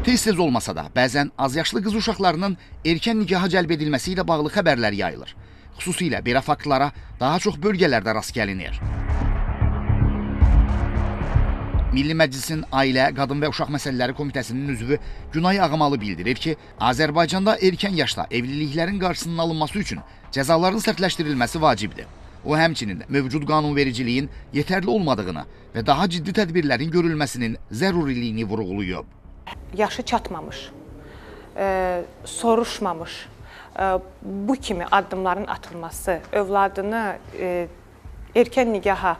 Tez-tez olmasa da, bəzən azyaşlı qız uşaqlarının erkən nikaha cəlb edilməsi ilə bağlı xəbərlər yayılır. Xüsusilə belə faktlara daha çox bölgələrdə rast gəlinir. Milli Məclisin Ailə, Qadın və Uşaq Məsələləri Komitəsinin üzvü Günay Ağamalı bildirir ki, Azərbaycanda erkən yaşda evliliklərin qarşısının alınması üçün cəzaların sərtləşdirilməsi vacibdir. O, həmçinin də mövcud qanunvericiliyin yetərli olmadığını və daha ciddi tədbirlərin görülməsinin zəruriliyini vurğulayıb. Yaşı çatmamış, soruşmamış bu kimi addımların atılması, övladını erkən nikaha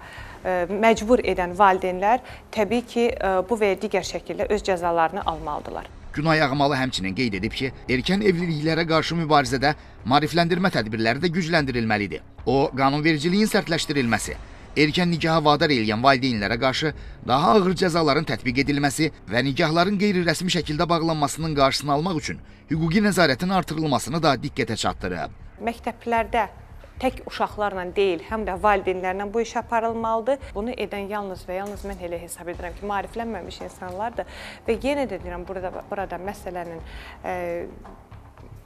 məcbur edən valideynlər təbii ki, bu və ya digər şəkildə öz cəzalarını almalıdırlar. Günay Ağamalı həmçinin qeyd edib ki, erkən evliliklərə qarşı mübarizədə maarifləndirmə tədbirləri də gücləndirilməlidir. O, qanunvericiliyin sərtləşdirilməsi, erkən nikaha vadar eləyən valideynlərə qarşı daha ağır cəzaların tətbiq edilməsi və nikahların qeyri-rəsmi şəkildə bağlanmasının qarşısını almaq üçün hüquqi nəzarətin artırılmasını da diqqətə çatdırıb. Məktəblərdə tək uşaqlarla deyil, həm də valideynlərlə bu iş aparılmalıdır. Bunu edən yalnız və yalnız mən elə hesab edirəm ki, maariflənməmiş insanlardır. Və yenə də deyirəm, burada məsələnin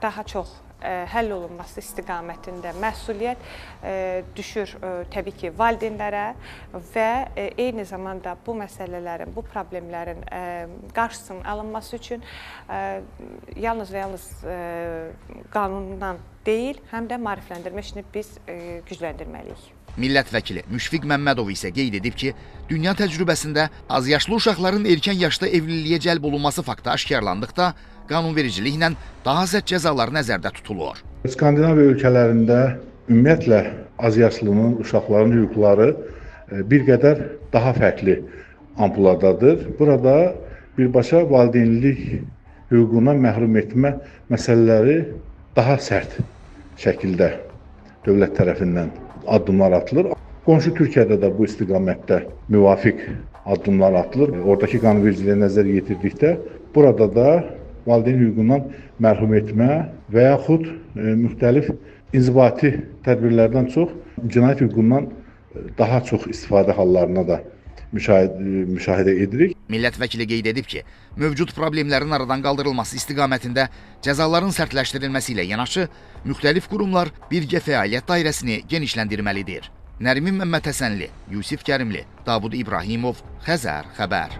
daha çox həll olunması istiqamətində məsuliyyət düşür təbii ki, valideynlərə və eyni zamanda bu məsələlərin, bu problemlərin qarşısının alınması üçün yalnız və yalnız qanundan deyil, həm də maarifləndirmə işini biz gücləndirməliyik. Millət vəkili Müşfiq Məmmədov isə qeyd edib ki, dünya təcrübəsində azyaşlı uşaqların erkən yaşda evliliyə cəlb olunması faktı aşkarlandıqda qanunvericiliklə daha sərt cəzalar nəzərdə tutulur. Skandinaviya ölkələrində ümumiyyətlə azyaşlının, uşaqların hüquqları bir qədər daha fərqli ampuladadır. Burada birbaşa valideynlik hüququndan məhrum etmə məsələləri daha sərt şəkildə dövlət tərəfindən addımlar atılır. Qonşu Türkiyədə də bu istiqamətdə müvafiq addımlar atılır. Oradakı qanunvericiliyə nəzər yetirdikdə burada da valideyn hüququndan məhrum etmə və yaxud müxtəlif inzibati tədbirlərdən çox cinayət hüququndan daha çox istifadə hallarına da müşahidə edirik. Millət vəkili qeyd edib ki, mövcud problemlərin aradan qaldırılması istiqamətində cəzaların sərtləşdirilməsi ilə yanaşı müxtəlif qurumlar birgə fəaliyyət dairəsini genişləndirməlidir. Nərmin Məmmədhəsənli, Yusif Kərimli, Davud İbrahimov, Xəzər Xəbər.